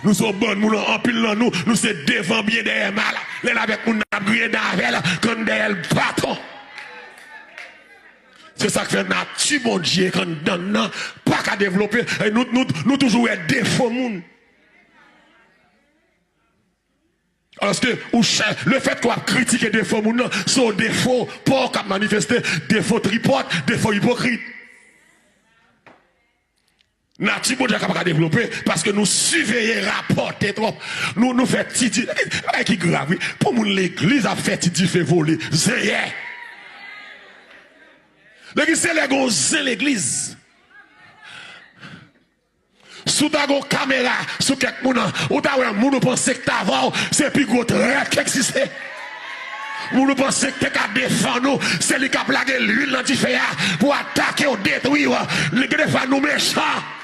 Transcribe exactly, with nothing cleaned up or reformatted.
Nou se yon bann moun, anpil nan nou, nou se devan byen, dèyè mal. Lè l avèk moun nan ap griyen dan avè l, konn dèyè l baton. Se sa k fè nati Bondye k anndan n nan pa ka devlope. E nou, nou, nou toujou wè defo moun. Alòske ou chè, lefètke w ap kritike defo moun nan, se yon defo pa w k ap manifeste, defo tripòt, defo ipokrit. Nati Bondye a pa ka devlope paske nou siveye rapòte twòp. Nou, nou fè ti di, bagay ki grav, wi. Pou moun legliz ap fè ti dife vole, zenyè. Legliz se lè gon zen legliz. Si w ta gon kamera sou kèk moun, ou ta wè moun ou panse k ta avè w, se pi gwo trèt ki egziste. Moun ou panse k te ka defann ou, se li k ap lage lwil nan dife a pou atake w, detwi w. Gen de fwa nou mechan.